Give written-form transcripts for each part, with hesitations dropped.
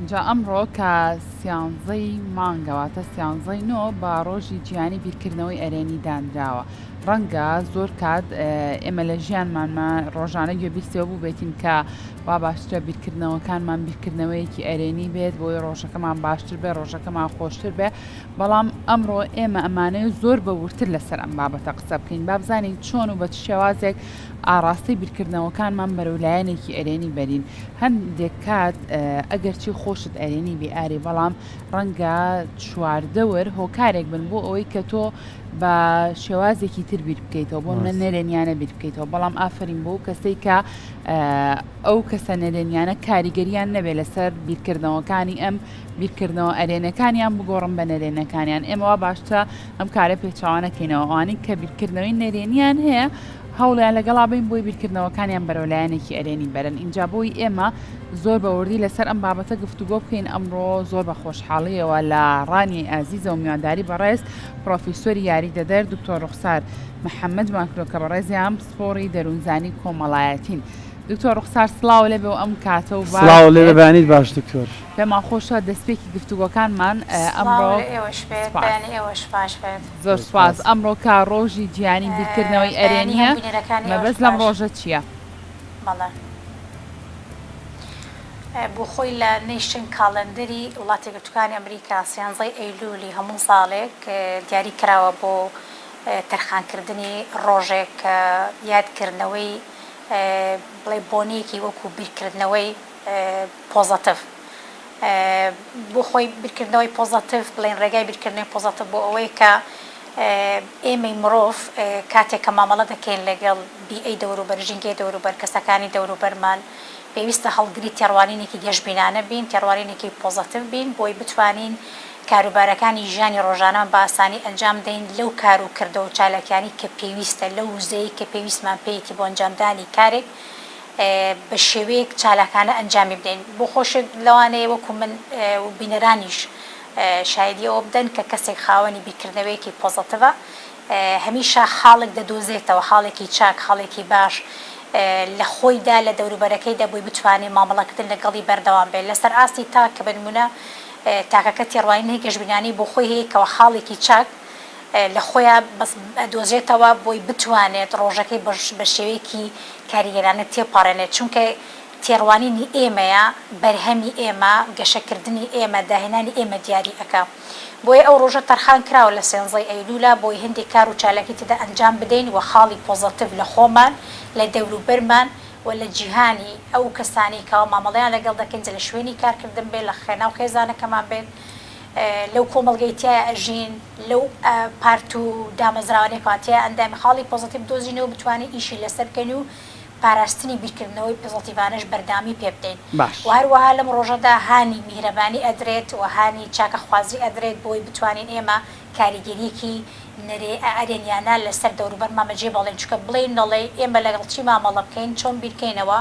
ئینجا ئەمڕۆ کە سیانزەی مانگە واتە سیانزەی نۆ بە ڕۆژی جیهانی بیرکردنەوەی ئەرێنی دانراوە. ڕەنگە زۆر کات ئێمە لە ژیانمانما ڕۆژانە گوێبیستەوە بووبێتین کە وا باشترە بیرکردنەوەکانمان بیرکردنەوەیەکی ئەرێنی بێت بۆی ڕۆژەکەمان باشتر بێ ڕۆژەکەمان خۆشتر بێ بەڵام ئەمڕۆ ئێمە ئەمانەوێت زۆر بە وردتر لەسەر ئەم بابەتە قسە بکەین با بزانین چۆن و بە چ شێوازێک ئاڕاستەی بیرکردنەوەکانمان بەرەو لایەنێکی ئەرێنی بەرین هەندێک کات ئەگەرچی خۆشت ئەرێنی بی ئاری بەڵام ڕەنگە چواردەور هۆکارێک بن بۆ ئەوەی کە تۆ بە شێوازێکی تر بیر بکەیتەوە بۆ منە نەرێنیانە بیر بکەیتەوە بەڵام ئافرین بۆ کەسەی کە ئەو کەسە نەرێنیانە کاریگەریان نەبێت لەسەر بیرکردنەوەکانی ئەم بیرکردنەوە ئەرێنەکانیان بگۆڕن بە نەرێنەکانیان ئێمە وا باشترە ئەم کارە پێچەوانە کەینەوە ئەوانەی کە بیرکردنەوەی نەرێنیان هەیە هەوڵیان لەگەڵا بین بۆی بیرکردنەوەکانیان بەرەو لایەنێکی ئەرێنی بەرن ئینجا بۆی ئێمە زۆر بە وردی لەسەر ئەم بابەتە گفتوگۆ بکەین ئەمڕۆ زۆر بە خۆشحاڵیەوە لە ڕانیەی ئازیزەوە میوانداری بەڕێز پرۆفیسۆری یاریدەدەر دکتۆر ڕوخسار محەممەد ماکرۆ کە بەڕێزیان پسپۆڕی دەروونزانی کۆمەڵایەتین. دکتۆر ڕوخسار سڵاو لێبێ و ئەم کاتە و باش سڵاو لێبێ بێت. بەیانیت باش دکتۆر. پێمان خۆشە دەستپێکی گفتوگۆکانمان سڵاو ئەمڕۆ لە ئێوەش بێت سپاس. بەیانی ئێوەش باش بێت. زۆر زۆر سپاس. سپاس. ئەمڕۆ کە ڕۆژی جیهانی بیرکردنەوەی بەیانی ئەرێنییە هەموو بینەرەکانی ئێوەش مەبەست لەم باش. ڕۆژە چییە؟ بەڵێ. بۆ خۆی لە nation calendar ی وڵاتە یەکگرتووکانی ئەمریکا سیانزەی ئەیلوولی هەموو ساڵێک دیاری کراوە بۆ تەرخانکردنی ڕۆژێک کە یادکردنەوەی بڵێ بۆنەیەکی وەکو بیرکردنەوەی پۆزەتڤ بۆ خۆی بیرکردنەوەی پۆزەتڤ بڵێن ڕێگای بیرکردنەوەی پۆزەتڤ بۆ ئەوەیە کە ئێمەی مرۆڤ کاتێک کە مامەڵە دەکەین لەگەڵ بیئەی دەوروبەر ژینگەی دەوروبەر کەسەکانی دەوروبەرمان پێویستە هەڵگری تێڕوانینێکی گەشبینانە بین تێڕوانینێکی پۆزەتڤ بین بۆی بتوانین کاروبارەکانی ژیانی ڕۆژانەمان بە ئاسانی ئەنجام دەین لەو کار و کردەوە و چالاکیانەی کە پێویستە، لەو وزەیەی کە پێویستمان پێیەتی بۆ ئەنجامدانی کارێک بە شێوەیەک چالاکانە ئەنجامی بدەین. بۆ خۆشت لەوانەیە وەکو من و بینەرانیش شایەدی ئەوە بدەن کە کەسێک خاوەنی بیرکردنەوەیەکی پۆزەتیڤە هەمیشە خاڵێک دەدۆزێتەوە، خاڵێکی چاک، خاڵێکی باش لە خۆیدا، لە دەوروبەرەکەیدا بۆی بتوانێت مامەڵەکردن لەگەڵی بەردەوام بێت. لەسەر ئاستی تاک کە بە نموونە تاکەکە تێڕوانینی گەشبینانەی بۆ خۆی هەیە کەوا خاڵێکی چاک لە خۆیا بەس ئەدۆزێتەوە بۆی بتوانێت ڕۆژەکەی بە شێوەیەکی کاریگەرانە تێپەڕێنێت چونکە تێڕوانینی ئێمەیە بەرهەمی ئێمە گەشەکردنی ئێمە داهێنانی ئێمە دیاری ئەکا بۆیە ئەو ڕۆژە تەرخان کراوە لە سێنزەی ئەیلولا بۆی هەندێک کار و چالاکی تێدا ئەنجام بدەین و خاڵی پۆزەتیڤ لە خۆمان لە دەوروبەرمان و لە جیهانی ئەو کەسانەی کەوا مامەڵەیان لەگەڵ دەکەین جا لە شوێنی کارکردن بێت لە ناو خێزانەکەمان بێت لەو کۆمەڵگەی تیایا ئەژین لەو پارت و دامەزراوانەی کەوا تیایا ئەندامی خاڵی پۆزەتیڤ بدۆزینەوە بتوانین ئیشی لەسەر بکەین و پاراستنی بیرکردنەوەی پۆزەتیڤانەش بەردەوامی پێ بدەین باش. و هەروەها لەم ڕۆژەدا هانی میهرەبانی ئەدرێت و هانی چاکەخوازی ئەدرێت بۆی بتوانین ئێمە کاریگەریەکی نەرێ ئەرێنیانە لەسەر دەوروبەرمان بەجێ بڵێین چونکە بڵێی نەڵێی ئێمە لەگەڵ چی مامەڵە بکەین چۆن بیرکەینەوە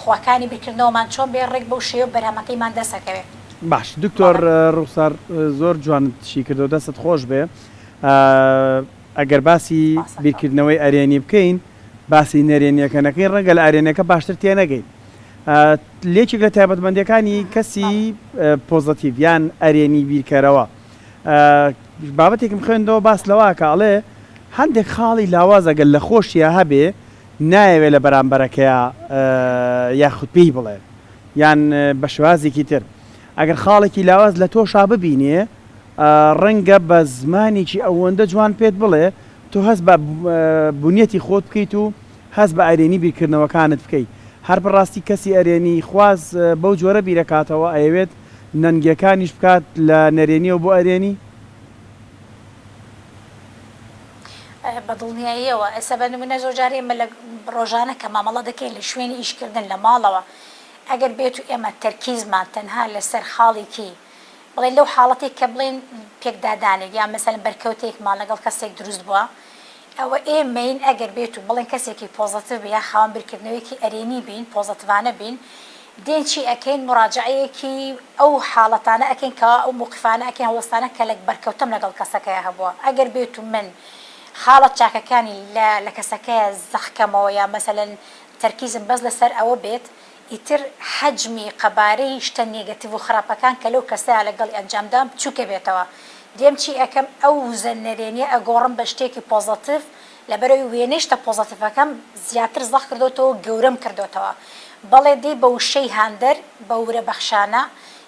خواکانی بیرکردنەوەمان چۆن بێ ڕێک بەو شێوە بەرهەمەکەیمان دەست ئەکەوێ. باش دکتۆر بەڵێ. ڕوخسار زۆر جوانت شی کردەوە دەستت خۆش بێ ئەگەر باسی سپاس ئەکەم. بیرکردنەوەی ئەرێنی بکەین باسی نەرێنیەکە نەکەین ڕەنگە لە ئەرێنیەکە باشتر تێنەگەین لێکێک لە تایبەتمەندیەکانی کەسی بەڵێ. پۆزەتیڤ یان ئەرێنی بیرکەرەوە بابەتێکم خوێندەوە باس لەوە ئەکا ئەڵێ هەندێک خاڵی لاواز ئەگەر لە خۆشیا هەبێ نایەوێ لە بەرامبەرەکەیا یاخود پێی بڵێ یان بە شێوازێکی تر ئەگەر خاڵێکی لاواز لە تۆشا ببینێ ڕەنگە بە زمانێکی ئەوەندە جوان پێت بڵێ تۆ هەست بە بونیەتی خۆت بکەیت و هەست بە ئەرێنی بیرکردنەوەکانت بکەی هەر بەڕاستی کەسی ئەرێنی خواز بەو جۆرە بیرەکاتەوە ئەیەوێت نەنگیەکانیش بکات لە نەرێنیەوە بۆ ئەرێنی؟ بە دڵنیاییەوە، ئێستا بە نمونە زۆر جار ئێمە لە ڕۆژانە کە مامەڵە دەکەین لە شوێنی ئیشکردن لە ماڵەوە ئەگەر بێت و ئێمە تەرکیزمان تەنها لەسەر خاڵێکی بڵێن لەو حاڵەتێک کە بڵێن پێکدادانێک یان مەسەلەن بەرکەوتێکمان لەگەڵ کەسێک دروست بووە ئەوە ئێمەین ئەگەر بێت و بڵێن کەسێکی پۆزەتیڤ یا خاوەن بیرکردنەوەیەکی ئەرێنی بین پۆزەتیڤانە بین دێن چی ئەکەین موراجەعەیەکی ئەو حاڵەتانە ئەکەین کەوا ئەو موقفانە ئەکەین هەڵوێستانە کە لە بەرکەوتەم لەگەڵ کەسەکەیا هەبووە ئەگەر بێت و من خاڵە چاکەکانی لە لە کەسەکەیا زەق کەمەوە یا مەسەلەن تەرکیزم بەس لەسەر ئەوە بێت. ئیتر حەجمی قەبارەی شتە negative و خراپەکان کە لەو کەسەیا لەگەڵی ئەنجام دام بچوکەبێتەوە. دێم چی ئەکەم ئەو وزە نەرێنیە ئەگۆڕم بە شتێکی positive لەبەرئەوەی وێنەی شتە positive ەکەم زیاتر زەق کردۆتەوە و گەورەم کردۆتەوە. بەڵێ دێی بە وشەی هاندەر، بە ورە بەخشانە،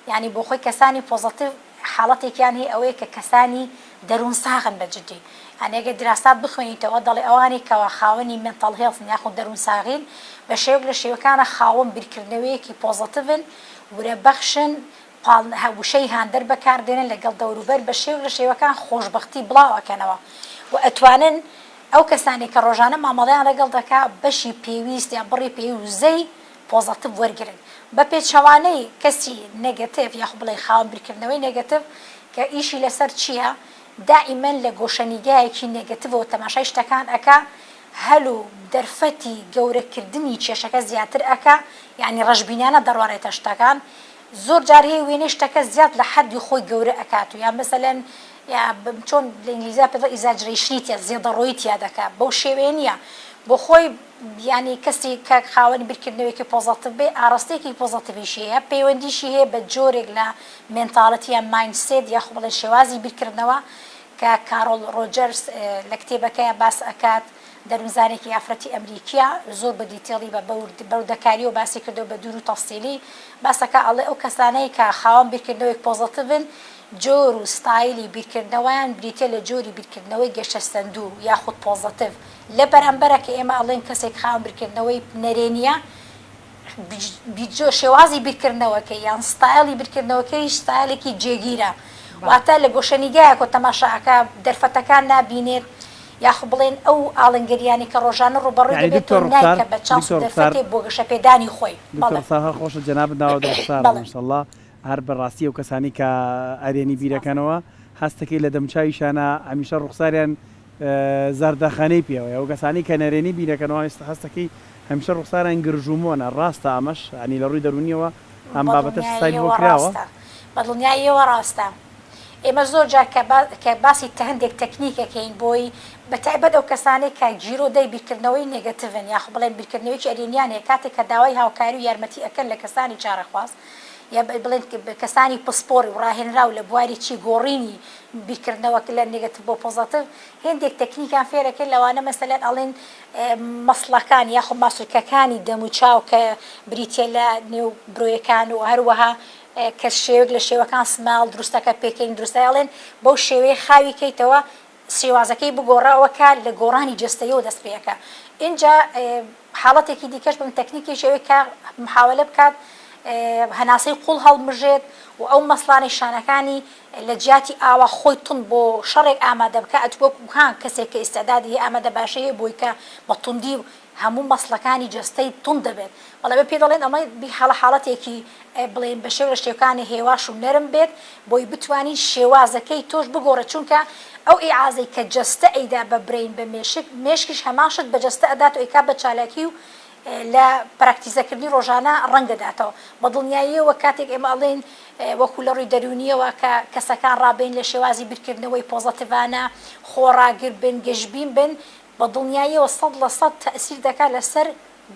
یانی بۆخۆی کەسانی positive حاڵەتێکیان هەیە ئەوەیە کە کەسانی دەروون ساغن بە جدی یانی ئەگەر دراسات بخوێنیتەوە دەڵێ ئەوانەی کەوا خاوەنی mental health ن یاخود دەروون ساغین بە شێوەک لە شێوەکانە خاوەن بیرکردنەوەیەکی positive ن ورە بەخشن پاڵ وشەی هاندەر بەکاردێنن لەگەڵ دەوروبەر بە شێوەک لە شێوەکان خۆشبەختی بڵاو ئەکەنەوە و ئەتوانن ئەو کەسانەی کە ڕۆژانە مامەڵەیان لەگەڵ دەکا بەشی پێویست یان بڕی پێوی وزەی positive وەرگرن بە پێچەوانەی کەسی negative یاخود بڵێین خاوەن بیرکردنەوەی negative کە ئیشی لەسەر چییە دائیمەن لە گۆشەنیگایەکی negative ەوە تەماشای شتەکان ئەکا هەل و دەرفەتی گەورەکردنی کێشەکە زیاتر ئەکا یانی ڕەشبینانە دەڕوانێتە شتەکان زۆر جار هەیە وێنەی شتەکە زیاد لە حەدی خۆی گەورە ئەکات و یا مەسەلەن یا چۆن لە ئینگلیزیا پێ دەڵێن exaggeration ی تیا زێدەڕۆیی تیا دەکا بەو شێوەیە نییە بۆ خۆی یانی کەسی کە خاوەنی بیرکردنەوەیەکی positive بێ ئاڕاستەیەکی positive یشی هەیە پەیوەندیشی هەیە بە جۆرێک لە mentality یان mindset یاخۆ بڵێن شێوازی بیرکردنەوە کە کارۆڵ ڕۆجەرس لە کتێبەکەیا باس ئەکات دەروونزانێکی ئافرەتی ئەمریکیە زۆر بە detail ی بە بەوردەکاریەوە باسی کردوە بە دوور و تەفسیلی باس ئەکا ئەڵێ ئەو کەسانەی کە خاوەن بیرکردنەوەیەک positive ن جۆر و ستایلی بیرکردنەوەیان بریتیە لە جۆری بیرکردنەوەی گەشەسەندوو یاخود positive لە بەرامبەرە کە ئێمە ئەڵێن کەسێک خاوەن بیرکردنەوەی نەرێنیە شێوازی بیرکردنەوەکەی یان ستایلی بیرکردنەوەکەی ستایلێکی جێگیرە واتە لە گۆشەنیگایەکەوە تەماشا ئەکا دەرفەتەکان نابینێت یاخو بڵێن ئەو ئاڵنگەریانەی کە ڕۆژانە ڕووبەڕووی یعنی دەبێتەوە دکتۆر ڕوخسار نایکە بە چانس و دکتۆر ڕوخسار دەرفەتێک بۆ گەشەپێدانی خۆی دکتۆر بەڵێ ڕوخسار هەر خۆشت جەنابت ناوت ڕوخسارە بەڵێ. ماشاءاللە هەر بەڕاستی ئەو کەسانەی کە ئەرێنی سپاس. بیرەکەنەوە هەستەکەی لە دەموچاویشانا هەمیشە ڕوخساریان زەردەخەنەی پێوەیە ئەو کەسانەی کە نەرێنی بیرەکەنەوە هەستەکەی هەمیشە ڕوخساریان گرژ و مۆنە ڕاستە ئەمەش یانی لە ڕووی دەروونیەوە ئەم بابەتەش حسابی بۆ بەدڵنیاییەوە کراوە؟ ڕاستە بەدڵنیاییەوە ڕاستە ئێمە زۆر جار کە با کە باسی تە هەندێک تەکنیک ئەکەین بۆی بە تایبەت ئەو کەسانەی کە گیرۆدەی بیرکردنەوەی negative ن یاخۆ بڵێن بیرکردنەوەیەکی ئەرێنیان هەیە کاتێک کە داوای هاوکاری و یارمەتی ئەکەن لە کەسانی چارەخواز یا بڵێن کەسانی پسپۆڕی و ڕاهێنراو لە بواری چی گۆڕینی بیرکردنەوە لە negative بۆ positive هێندێک تەکنیکیان فێرەکەین لەوانە مەسەلەن ئەڵێن muscle ەکان یاخود ماسولکەکانی دەموچاو کە بریتیە لە نێو برۆیەکان و هەروەها کە شێوەیەک لە شێوەکان smile دروستەکە پێکەنین دروستە ئەڵێن بەو شێوەیە خاوی کەیتەوە شێوازەکەی بگۆڕە ئەوە کار لە گۆڕانی جەستەیەوە دەست پێ ئەکا ئینجا حاڵەتێکی دیکەش بم تەکنیکێکی ئەوەی کە محاوەلە بکات هەناسەی قوڵ هەڵمژێت و ئەو muscle انەی شانەکانی لە جیاتی ئاوا خۆی توند بۆ شەڕێک ئامادە بکا ئەت وەکو ها کەسێک کە ئیستعدادی هەیە ئامادە باشی هەیە بۆی کە بە توندی هەموو muscle ەکانی جەستەی توند دەبێت بەڵێ بە پێ دەڵێن ئەمە بی حاڵە حاڵەتێکی بڵێن بە شێوە لە شێوکانی هێواش و نەرم بێت بۆی بتوانین شێوازەکەی تۆش بگۆڕێت چونکە ئەو ئیعازەی کە جەستە ئەیدا بە brain بە مێشک مێشکیش هەمان شت بە جەستە ئەدات و ئەیکا بە چالاکی و لە پراکتیزەکردنی ڕۆژانە ڕەنگ دەداتەوە. بە دڵنیاییەوە کاتێک ئێمە ئەڵێین وەکو لە ڕووی دەروونییەوە کە کەسەکان ڕابێن لە شێوازی بیرکردنەوەی پۆزەتیڤانە، خۆڕاگر بن، گەشبین بن، بە دڵنیاییەوە 100% تەئسیر دەکات لەسەر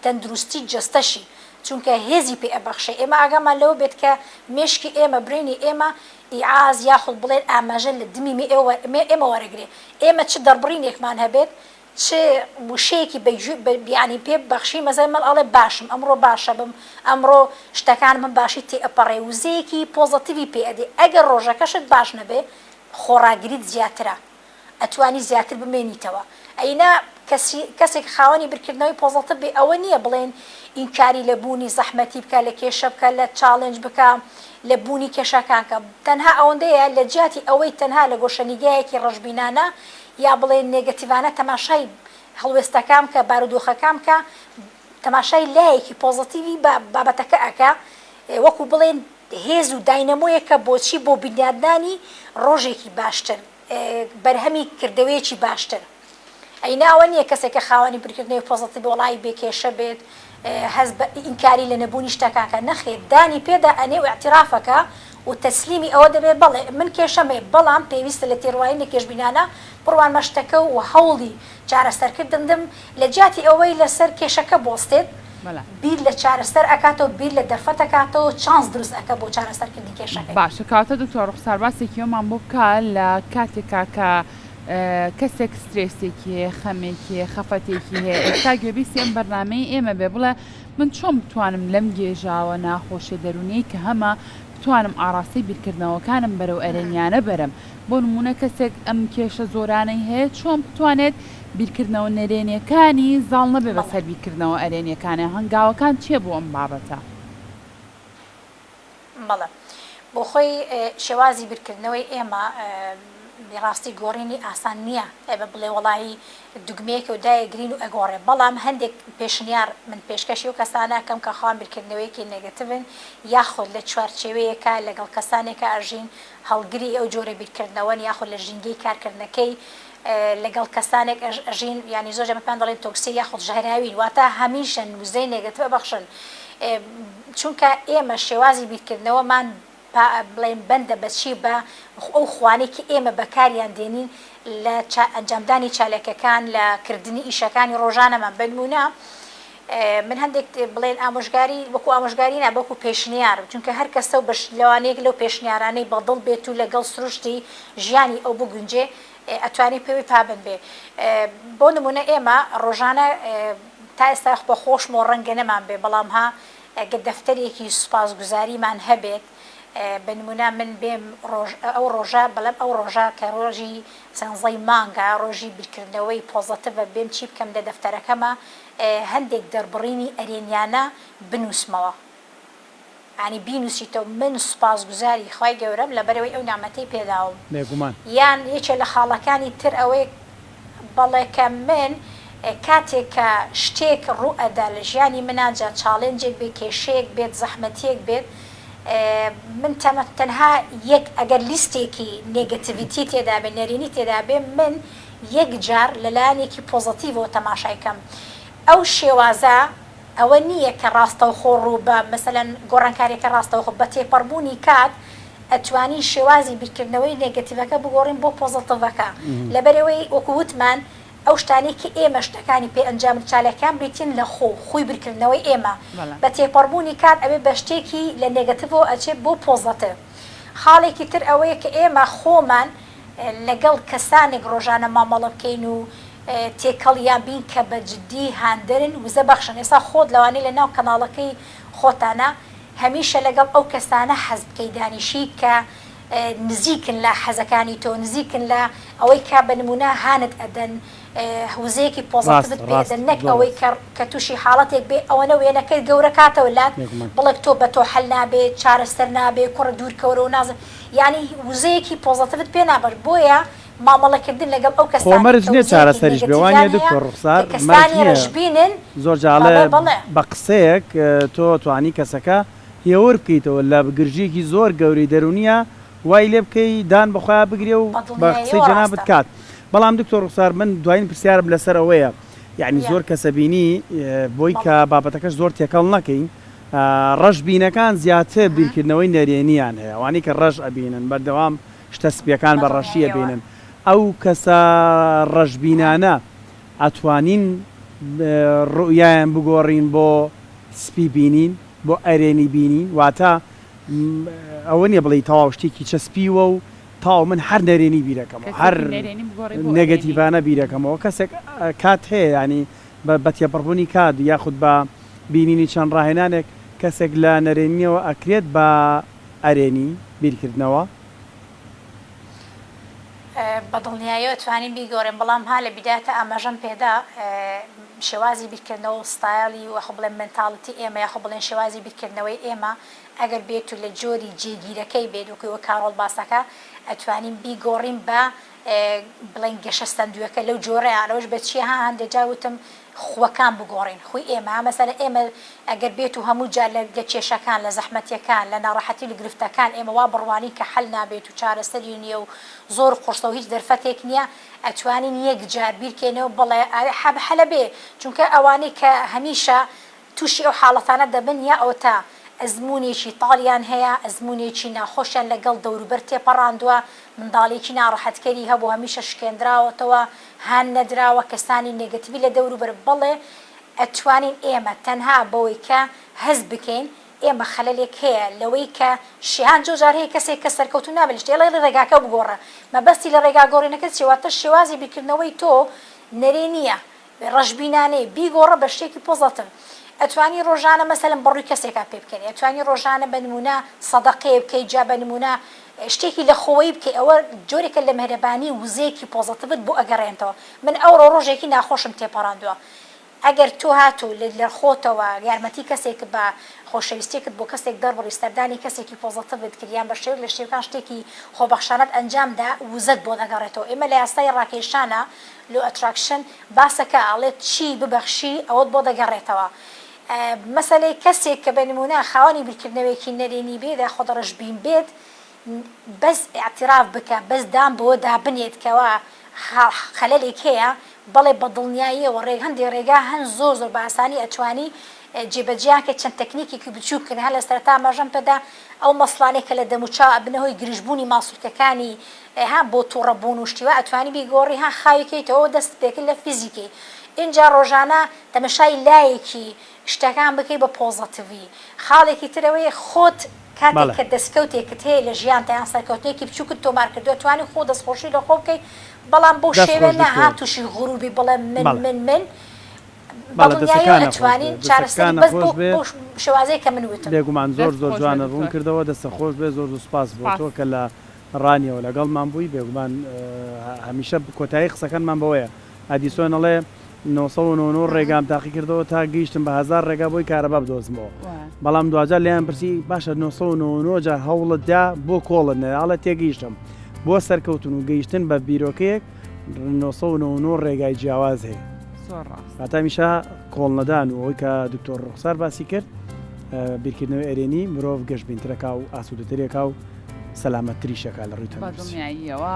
تەندروستی جەستەشی، چونکە هێزی پێ ئەبەخشێ. ئێمە ئاگامان لەوە بێت کە مێشکی ئێمە، brain ی ئێمە ئیعاز یاخود بڵێن ئاماژە لە دمی ئێمە وەرەگرێ. ئێمە چ دەربڕینێکمان هەبێت، چ وشەیەکی بە گوێ بە یانی پێ ببەخشی مەسەلەن من ئەڵێ باشم ئەمڕۆ باشە بم ئەمڕۆ شتەکانم بە باشی تێ ئەپەڕێ وزەیەکی positive ی پێ ئەدەی ئەگەر ڕۆژەکەشت باش نەبێ خۆڕاگریت زیاترە ئەتوانی زیاتر بمێنیتەوە ئەینا کەسی کەسێک خاوەنی بیرکردنەوەی positive بێ ئەوە نییە بڵێن ئینکاری لە بوونی زەحمەتی بکا لە کێشە بکا لە challenge بکا لە بوونی کێشەکان کە تەنها ئەوەندەیە لە جیاتی ئەوەی تەنها لە گۆشەنیگایەکی ڕەشبینانە یا بڵێین نێگەتیڤانە تەماشای هەڵوێستەکان بکە، بارودۆخەکان بکە، تەماشای لایەکی پۆزەتیڤی بابەتەکە ئەکا، وەکو بڵێین هێز و داینەمۆیەکە بۆچی بۆ بنیادنانی ڕۆژێکی باشتر، بەرهەمی کردەوەیەکی باشتر. ئەینا ئەوە نییە کەسێک کە خاوەنی بیرکردنەوەی پۆزەتیڤ وەڵایی بێ کێشە بێت، هەست بە ئینکاری لە نەبوونی شتەکان کە نەخێر دانی پێدا ئەنێ و ئیعتیراف ئەکا و تەسلیمی ئەوە دەبێت بەڵێ من کێشەم هەیە بەڵام پێویستە لە تێڕوانینە گەشبینانە بڕوانمە شتەکە و هەوڵی چارەسەرکردن دەم لە جیاتی ئەوەی لەسەر کێشەکە بوەستێت. بیر لە چارەسەر ئەکاتەوە بیر لە دەرفەت ئەکاتەوە چانس دروست ئەکا بۆ چارەسەرکردنی کێشەکەی. باشە کەواتە دکتۆر ڕوخسار باسێکی ئەومان بۆ بکە لە کاتێکا کە کەسێک سترێسێکی هەیە خەمێکی هەیە خەفەتێکی هەیە ئێستا گوێبیستی ئەم بەرنامەی ئێمە بێ بڵێ من چۆن بتوانم لەم گێژاوە ناخۆشیە دەروونیەی کە هەمە بتوانم ئاڕاستەی بیرکردنەوەکانم بەرەو ئەرێنیانە بەرم بۆ نموونە کەسێک ئەم کێشە زۆرانەی هەیە چۆن بتوانێت بیرکردنەوە نەرێنیەکانی زاڵ نەبێ بەسەر بیرکردنەوە ئەرێنیەکانیا هەنگاوەکان چیە بۆ ئەم بابەتە؟ بەڵێ بۆ خۆی شێوازی بیرکردنەوەی ئێمە ڕاستی گۆڕینی ئاسان نییە ئێمە بڵێ وەڵاهی دوگمەیەکە و دایەگرین و ئەگۆڕێ بەڵام هەندێک پێشنیار من پێشکەشی ئەو کەسانە ئەکەم کە خاوەن بیرکردنەوەیەکی نێگەتیڤن یاخود لە چوارچێوەیەکا لەگەڵ کەسانێکا ئەژین هەڵگری ئەو جۆرە بیرکردنەوەن یاخود لە ژینگەی کارکردنەکەی لەگەڵ کەسانێک ئەژین یانی زۆر جار پێیان دەڵێن toxic یاخود ژەهراوین واتە هەمیشە وزەی negative ئەبەخشن چونکە ئێمە شێوازی بیرکردنەوەمان بڵێن بەندە بە چی بە ئەو خوانەی کە ئێمە بەکاریان دێنین لە ئەنجامدانی چالاکیەکان لە کردنی ئیشەکانی ڕۆژانەمان بەنمونە من هەندێک بڵێن ئامۆژگاری وەکو ئامۆژگاری نا بەڵکو پێشنیار چونکە هەر کەسە و بەش لەوانەیەک لەو پێشنیارانەی بەدڵ بێت و لەگەڵ سروشتی ژیانی ئەو بگونجێ ئەتوانێ پێوەی پابەند بێ بۆ نمونە ئێمە ڕۆژانە تا ئێستا بە خۆشمەوە ڕەنگە نەمان بێ بەڵام ها گەر دەفتەرێکی سوپاسگوزاریمان هەبێت بە نمونە من بێم ڕۆژ ئەو ڕۆژە بەڵێم ئەو ڕۆژە کە ڕۆژی سێنزەی مانگە ڕۆژی بیرکردنەوەی پۆزەتڤە بێم چی بکەم لە دەفتەرەکەما هەندێک دەربڕینی ئەرێنیانە بنوسمەوە یانی بینوسیتەوە من سوپاسگوزاری خوای گەورەم لەبەرئەوەی ئەو نیعمەتەی پێداوم بێگومان. یان یەکێ لە خاڵەکانی تر ئەوەیە بەڵێ کە من کاتێک کە شتێک ڕوو ئەدا لە ژیانی منا جا challenge ێک بێت کێشەیەک بێت زەحمەتیەک بێت من تەنها یەک ئەگەر لیستێکی negativity تێدا بێ نەرێنی تێدا بێ من یەک جار لە لایەنێکی positive ەوە تەماشای کەم ئەو شێوازە ئەوە نییە کە ڕاستەوخۆ ڕوو بە مەسەلەن گۆڕانکاریەکە ڕاستەوخۆ بە تێپەڕبوونی کات ئەتوانین شێوازی بیرکردنەوەی negative ەکە بگۆڕین بۆ positive ەکە لەبەرئەوەی وەکو وتمان ئەو شتانەی کە ئێمە شتەکانی پێ ئەنجام چالاکیان بریتین لە خۆ خوی بیرکردنەوەی ئێمە بە تێپەڕبوونی کات ئەبێ بە شتێکی لە negative ەوە ئەچێ بۆ positive خاڵێکی تر ئەوەیە کە ئێمە خۆمان لەگەڵ کەسانێک ڕۆژانە مامەڵە بکەین و تێکەڵیان بین کە بە جدی هاندەرن وزە بەخشن ئێستا خۆت لەوانەیە لە ناو کەناڵەکەی خۆتانا هەمیشە لەگەڵ ئەو کەسانە حەز بکەی دانیشی کە نزیکن لە حەزەکانی تۆ نزیکن لە ئەوەی کە بە نمونە هانت ئەدەن وزەیەکی positive ت پێ ئەدەن نەک ئەوەی کە کە توشی حاڵەتێک بێ ئەوەنە وێنەکەت گەورە کاتەوە لات بڵێک تۆ بە تۆ حەل نابێ چارەسەر نابێ کوڕە دوور کەوەرەوە نازم یانی وزەیەکی positive ت پێ نابەخش بۆیە مامەڵەکردن لەگەڵ ئەو خۆ کەسانەی مەرج کە نیە وزەیەکی چارەسەریش بێ negative یان وانیە هەیە دکتۆر کە ڕوخسار مەرج کەسانی نیە ڕەشبینن زۆر جا بەڵێ ئەڵێ بەڵێ. بە قسەیەک تۆ توانی کەسەکە هێور بکەیتەوە لە گرژیەکی زۆر گەورەی دەرونیە وای لێ بکەی دان بە خۆیا بگرێ و بە بە قسەی دڵنیاییەوە جەنابت ڕاستە. کات بەڵام دکتۆر ڕوخسار من دواین پرسیارم لەسەر ئەوەیە یەعنی یا زۆر کەسە بینی بۆی بەڵێ. کە بابەتەکەش زۆر تێکەڵ نەکەین ڕەشبینەکان زیاتر بیرکردنەوەی نەرێنیان هەیە ئەوانەی کە ڕەش ئەبینن بەردەوام شتە سپیەکان بە ڕەشی بەدڵنیاییەوە. ئەبینن ئەو کەسە ڕەشبینانە ئەتوانین ڕوئیایان بگۆڕین بۆ سپی بینین بۆ ئەرێنی بینین واتە ئەوە نیە بڵێی تەواو شتێکی چەسپیوە و تەواو من هەر نەرێنی بیرەکەمەوە هەر کەسێکی نەرێنی بگۆڕی بۆ ئەرێنی. negative انە بیرەکەمەوە کەسێک کات هەیە یانی بە تێپەڕبوونی کات یاخود بە بینینی چەند ڕاهێنانێک کەسێک لە نەرێنیەوە ئەکرێت بە ئەرێنی بیرکردنەوە؟ بە دڵنیایەوە توانیم بیگۆرێم بەڵام ها لە بیدایەتا ئاماژەم پێدا شێوازی بیرکردنەوە و ستایڵی یاخۆ بڵێم mentality ئێمە یاخۆ بڵێن شێوازی بیرکردنەوەی ئێمە ئەگەر بێت و لە جۆری جێگیرەکەی بێت وەکو ئەوە کارۆڵ باسەکە ئەتوانین بیگۆڕین بە بڵێن گەشە سەندووەکە لەو جۆرەیە ئەوەش بە چیە ها هەندێک جار وتم خووەکان بگۆڕین خووی ئێمە ها مەسەلەن ئێمە ئەگەر بێت و هەموو جار لە لە کێشەکان لە زەحمەتیەکان لە ناڕەحەتی و گرفتەکان ئێمە وا بڕوانین کە حەل نابێت و چارەسەری نیە و زۆر قوڕسە و هیچ دەرفەتێک نیە ئەتوانین یەک جار بیرکەینەوە بەڵێ حەب حەلە بێ چونکە ئەوانەی کە هەمیشە تووشی ئەو حاڵەتانە دەبن یا ئەوەتا ئەزموونێکی تاڵیان هەیە، ئەزموونێکی ناخۆشیان لەگەڵ دەوروبەر تێپەڕاندووە، منداڵییەکی ناڕەحەتکەری هەبوو هەمیشە شکێندراوەتەوە، هان نەدراوە، کەسانی negative ی لە دەوروبەر، بەڵێ. ئەتوانین ئێمە تەنها بەوەی کە هەست بکەین ئێمە خەلەلێک هەیە لەوەی کە شیهان زۆر جار هەیە کەسێک کە سەرکەوتوو نابێت لە شتێ ئەڵێ ڕێگاکە بگۆڕە مەبەستی لە ڕێگا گۆڕینەکە چیە واتە شێوازی بیرکردنەوەی تۆ نەرێنیە ڕەشبینانەیە بیگۆڕە بە شتێکی پۆزەتڤ ئەتوانی ڕۆژانە مەسەلەن بەڕووی کەسێکا پێ بکەنی ئەتوانی ڕۆژانە بە نمونە سەدەقەیە بکەی جا بە نمونە شتێکی لە خۆوەی بکەی ئەوە جۆرێکە لە مهرەبانی وزەیەکی پۆزەتڤت بۆ ئەگەڕێنتەوە من ئەوڕۆ ڕۆژێکی ناخۆشم تێپەڕاندوە ئەگەر تۆ هاتوو لە خۆتەوە یارمەتی کەسێکت بە خۆشەویستیەکت بۆ کەسێک دەربڕی سەردانی کەسێکی پۆزەتڤت کرد یان بە شێوەیەک لە شێوەکان شتێکی خۆبەخشانەت ئەنجام دا وزەت بۆ دەگەڕێتەوە ئێمە لە یاسای ڕاکێشانە Law Attraction باسەکە ئەڵێت چی ببەخشی ئەوەت بۆ دەگەڕێتەوە مەسەلەی کەسێک کە بە نمونە خاوەنی بیرکردنەوەیەکی نەرێنی بێت یاخود ڕەشبین بێت بەس ئیعتراف بکە بەس دان بەوە دابنێت کەوا خەلەلێک هەیە بەڵێ بە دڵنیاییەوە ڕێ هەندێ ڕێگا هەن زۆر زۆر بە ئاسانی ئەتوانی جێبەجێیان کەی چەند تەکنیکێکی بچووکن هەر لە سەرەتا ئاماژەم پێدا ئەو مەسڵانەی کە لە دەموچاو ئەبنە هۆی گرژبوونی ماسولکەکانی ها بۆ توڕە بوون و شتی وا ئەتوانی بیگۆڕی ها خاوی کەیتەوە دەست پێکرد لە فیزیکی ئینجا ڕۆژانە تەمەشای لایەکی شتەکان بکەی بە پۆزەتڤی خاڵێکی تر ئەوەیە خۆت کاتێک بەڵێ. کە دەستکەوتێکت هەیە لە ژیانتا یان سەرکەوتنێکی بچوکت تۆمار کردووە توانی خۆ دەستخۆشی لە خۆ بکەی بەڵام بەو دەست شێوەیە خۆش نا ها دکتۆر. توشی غرور بی بڵێ من بەڵێ. من من بە بەڵێ دڵنیاییەوە دەسەکانە خۆش بێ ئەتوانین چارەسەری دەسەکانە بەس خۆش بۆ بێ. بەو شێوازەی کە من وتم. بێگومان زۆر دەست زۆر خۆش بێ جوانت ڕوون دکتۆر. کردەوە دەستە خۆش بێ زۆر زۆر سوپاس بۆ سپاس. تۆ کە لە ڕانیەوە لەگەڵمان بووی بێگومان هەمیشە کۆتایی قسەکانمان بەوەیە ئەدیسۆن ئەڵێ 999 ڕێگام تاقیکردەوە تا گەیشتم بە هەزار ڕێگا بۆی کارەبا بدۆزمەوە بەڵام دواجار لێیان پرسی باشە 999 جار هەوڵت دا بۆ کۆڵت نەدا ئەڵێ تێگەیشتم بۆ سەرکەوتن و گەیشتن بە بیرۆکەیەک 999 ڕێگای جیاواز هەیە زۆر ڕاست. واتە هەمیشە کۆڵنەدان و ئەوەی کە دکتۆر ڕوخسار باسی کرد بیرکردنەوەی ئەرێنی مرۆڤ گەشبینترەکا و ئاسوودەترێکا و سەلامەتتریشەکا لە ڕووی بە تەندروستی. دڵنیاییەوە.